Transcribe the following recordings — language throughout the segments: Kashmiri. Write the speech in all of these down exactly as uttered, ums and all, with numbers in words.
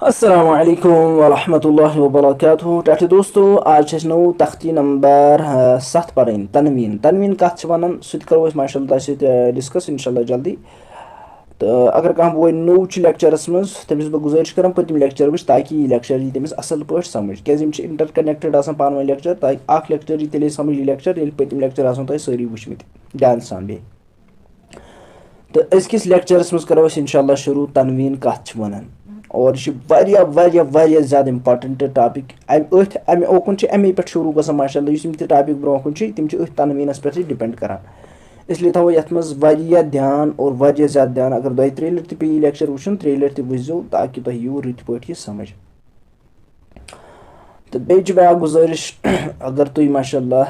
السلام علیکم ورحمۃ اللہ وبرکاتہ۔ ٹاٹھے دوستو، آز چھِ اَسہِ نوٚو تختی نمبر، آ، ستھ پرٕنۍ، تنوین۔ تنوین کتھ چھِ ونان، سُہ تہِ کرو أسۍ ماشاء اللہ تۄہہِ سۭتۍ ڈسکس انشاء اللہ جلدی۔ تہٕ اگر کانٛہہ بوے نوٚو چھُ لیکچرس منٛز، تٔمِس بہٕ گُزٲرِش کران پٔتِم لیکچر وٕچھ، تاکہِ یہِ لیکچر یی تٔمِس اصل پٲٹھۍ سمجھ، کیازِ یِم چھِ انٹر کنیکٹڈ آسان پانہٕ ؤنۍ لیکچر، تاکہِ اکھ لیکچر یی تیٚلے سمجھ یہِ لیکچر، ییٚلہِ پٔتِم لیکچر آسن تۄہہِ سٲری وٕچھمٕتۍ دھیان سان بیٚیہِ۔ تہٕ أزکِس لیکچرس منٛز کرو أسۍ انشاء اللہ شروع تنوین کتھ چھِ ونان۔ اور یہِ چھِ واریاہ واریاہ واریاہ زیادٕ امپارٹنٹ ٹاپک۔ امہِ أتھۍ امہِ اوکُن چھِ امے پٮ۪ٹھ شروع گژھان ماشاء اللہ، یُس یِم تہِ ٹاپک برونٛہہ کُن چھِ، تِم چھِ أتھۍ تنوینس پٮ۪ٹھٕے ڈِپینڈ کران۔ اس لیے تھاوو یتھ منٛز واریاہ دھیان اور واریاہ زیادٕ دھیان۔ اگر دۄیہِ ترٛیٚیہِ لٹہِ تہِ پیٚیہِ یہِ لیکچر وٕچھُن، ترٛیٚیہِ لٹہِ تہِ وٕچھزیو، تاکہِ تۄہہِ یِیو رٕتۍ پٲٹھۍ یہِ سمجھ۔ تہٕ بیٚیہِ چھِ مےٚ اکھ گُزٲرِش، اگر تُہۍ ماشاء اللہ،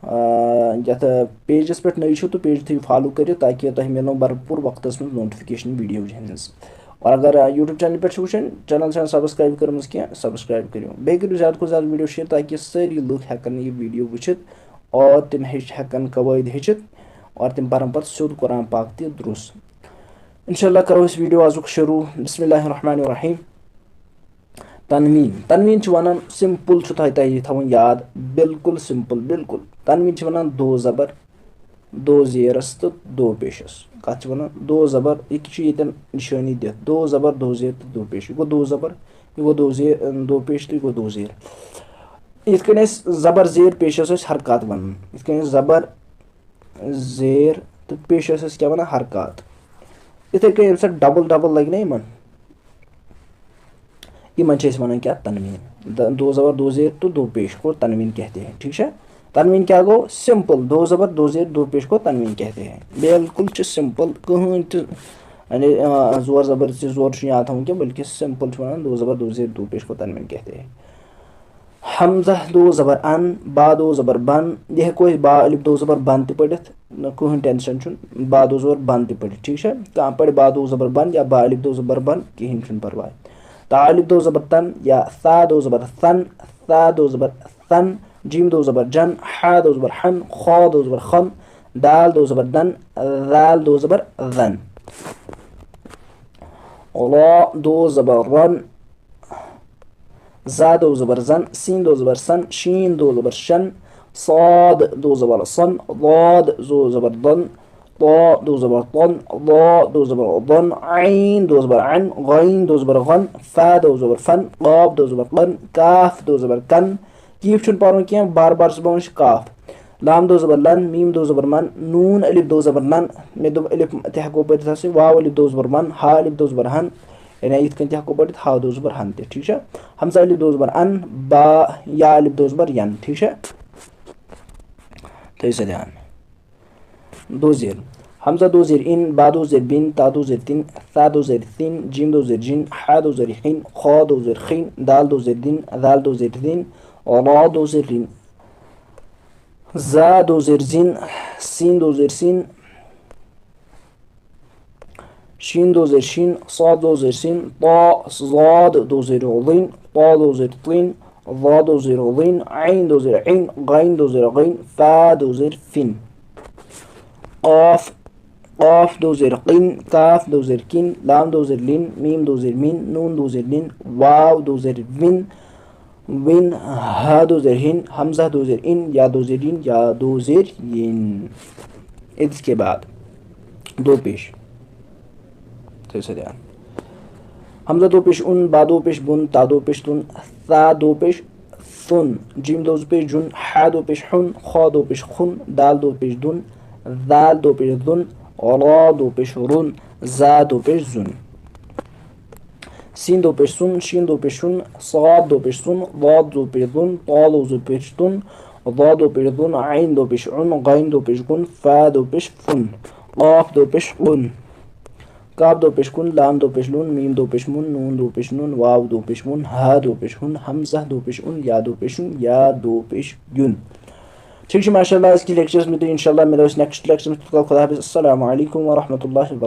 آ، یتھ، آ، پیجس پٮ۪ٹھ نٔوۍ چھِو تہٕ پیج تھٲیِو فالو کٔرِتھ، تاکہِ تۄہہِ مِلنو بھرپوٗر وقتس منٛز نوٹیفکیشن ویڈیو ہٕنٛز۔ اور اگر، آ، یوٹیوب چینل پٮ۪ٹھ چھِو وٕچھان، چینل چھَنہٕ سبسکرایب کٔرمٕژ کینٛہہ، سبسکرایب کٔرِو۔ بیٚیہِ کٔرِو زیادٕ کھۄتہٕ زیادٕ ویڈیو شیئر، تاکہِ سٲری لُکھ ہٮ۪کن یہِ ویڈیو وٕچھِتھ اور تِم ہیٚچھ-، ہٮ۪کن قواعد ہیٚچھِتھ اور تِم پرن پتہٕ سیوٚد قرآن پاک تہِ درُست۔ انشاء اللہ کرو أسۍ ویڈیو آزُک شروع۔ بسم اللہ الرحمن الرحیم۔ تنوین، تنوین چھِ ونان سمپل چھُ تۄہہِ، تۄہہِ یہِ تھاوُن یاد، بالکل سمپل، بالکل۔ تنوین چھِ ونان دو زبر، دو زیرس تہٕ دو پیشس۔ کتھ چھِ ونان؟ دو زبر، یہِ کہِ چھُ ییٚتٮ۪ن نشٲنی دِتھ، دو زبر، دو زیر تہٕ دو پیش۔ یہِ گوٚو دو زبر، یہِ گوٚو دو زیر، دو پیش تہٕ یہِ گوٚو دو زیر۔ یِتھ کٔنۍ أسۍ زبر زیر پیشس ٲسۍ حرکات ونان، یِتھ کٔنۍ أسۍ زبر زیر تہٕ پیشس ٲسۍ کیٛاہ ونان؟ حرکات۔ یِتھے کٔنۍ ییٚمہِ ساتہٕ ڈبل ڈبل لگہِ نا یِمن، یِمن چھِ أسۍ ونان کیٛاہ؟ تنوین۔ د-، دو زبر دو زیر تہٕ دو پیش کو تنوین کہتے ہیں، ٹھیٖک چھا؟ تنوین کیٛاہ گوٚو؟ سمپل، دو زبر دو زیر دو پیش کو تنوین کہتے ہیں۔ بالکل چھُ سمپل، کٕہٕنۍ تہِ، یعنی، آ، زور زبردستی زور چھُنہٕ یاد تھاوُن کینٛہہ، بلکہِ سمپل چھُ ونان دو زبر دو زیر دو پیش کو تنوین کہتے ہیں۔ حمزہ دو زبر ان، با دو زبر بن، یہِ ہٮ۪کو أسۍ با الف دو زبر بن تہِ پٔرِتھ، نہ کٕہٕنۍ ٹینشن چھُنہٕ، با دو زبر بن تہِ پٔرِتھ، ٹھیٖک چھا؟ کانٛہہ پرِ با دو زبر بن یا با الف دو زبر بن، کِہیٖنۍ چھُنہٕ پرواے۔ تا الف دو زبر تن یا ثا دو زبر ثن، ثا دو زبر ثن، جیم دو زبر جن، حا دو زبر حن، خا دو زبر خن، دال دو زبر دن، ذال دو زبر ذن۔ را دو زبر رن، زا دو زبر زن، سین دو زبر سن، شین دو زبر شن، صاد دو زبر صن، ضاد دو زبر ضن، طا دو زبر طن، ضا دو زبر ضن، عین دو زبر عن، غین دو زبر غن، فا دو زبر فن، قاف دو زبر قن، کاف دو زبر کن۔ کیف چھُنہٕ پَرُن کینٛہہ، بار بار چھُس بہٕ وَنان، یہِ چھُ کاف۔ لام دو زبر لن، میم دو زبر من، نون الف دو زبر نن، مےٚ دوٚپ الف تہِ ہٮ۪کو پٔرِتھ اَتھ سۭتۍ، واو الف دو زبر ون، ہا الف دو زبر ہن، یعنی یِتھ کٔنۍ تہِ ہٮ۪کو پٔرِتھ ہا دو زبر ہن تہِ، ٹھیٖک چھا؟ ہمزہ الف دو زبر ان، با، یا الف دو زبر ین، ٹھیٖک چھا؟ تھٲیِو سا دھیان۔ دو زیر۔ ہمزہ دو زیر ان، با دو زیر بن، تا دو زیر تن، ثا دو زیر ثن، جیم دو زیر جن، حا دو زیر حن، خا دو زیر خن، دال دو زیر دن، ذال دو زیر ذن، را دو زیر رن۔ زا دو زیر زن، سین دو زیر سن، شین دو زیر شین، صاد دو زیر سین، طا، ضاد دو زیر ضین، طا دو زیر طین، ظا دو زیر ظین، عین دو زیر عین، غین دو زیر غین، فا دو زیر فین۔ قاف، قاف دو زیر قین، کاف دو زیر کین، لام دو زیر لین، میم دو زیر مین، نون دو زیر نین، واو دو زیر وین، وین، ہا دو زیر ہین، ہمزہ دو زیر ان، یا دو زیر ین، یا دو زیر ین۔ اس کے بعد دو پیش۔ تھٲیِو سا دھیان۔ ہمزہ دو پیش اُن، با دو پیش بُن، تا دو پیش تُن، ثا دو پیش ثُن، جیم دو پیش جُن، حا دو پیش حُن، خا دو پیش خُن، دال دو پیش دُن، ذال دو پیش ذُن، را دو پیش رُن، زا دو پیش زُن۔ سین دو پیش سُن، شین دو پیش شُن، صاد دو پیش صُن، ضاد دو پیش ضُن، طا دو پیش طُن، ظا دو پیش ظُن، عین دو پیش عُن، غین دو پیش غُن، فا دو پیش فُن، قاف دو پیش قُن، کاف دو پیش کُن، لام دو پیش لُن، میم دو پیش مُن، نون دو پیش نُن، واو دو پیش وُن، ہا دو پیش ہُن، ہمزہ دو پیش اُن، یا دو پیش یُن، یا دو پیش یُن۔ ٹھیٖک چھُ، ماشاء اللہ، أزکِس لیکچرس منٛز تہٕ انشاء اللہ مِلو أسۍ نیکسٹ لیکچرس منٛز۔ تیوٗت کال خدا حافظ۔ السلام علیکم ورحمۃ اللہ وبرکاتہ۔